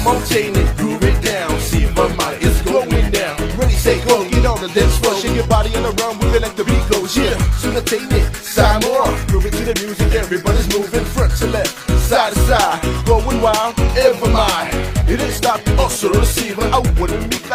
Come on, Jane, groove it down. See my mind is going down. Really say go, get on the dance floor, shake your body on the run, move it like the beat goes. Yeah, soon attain it, Samoa. Groove it to the music, everybody's moving front to left, side to side, going wild, ever mind. It ain't stop, also receiver. I wanna make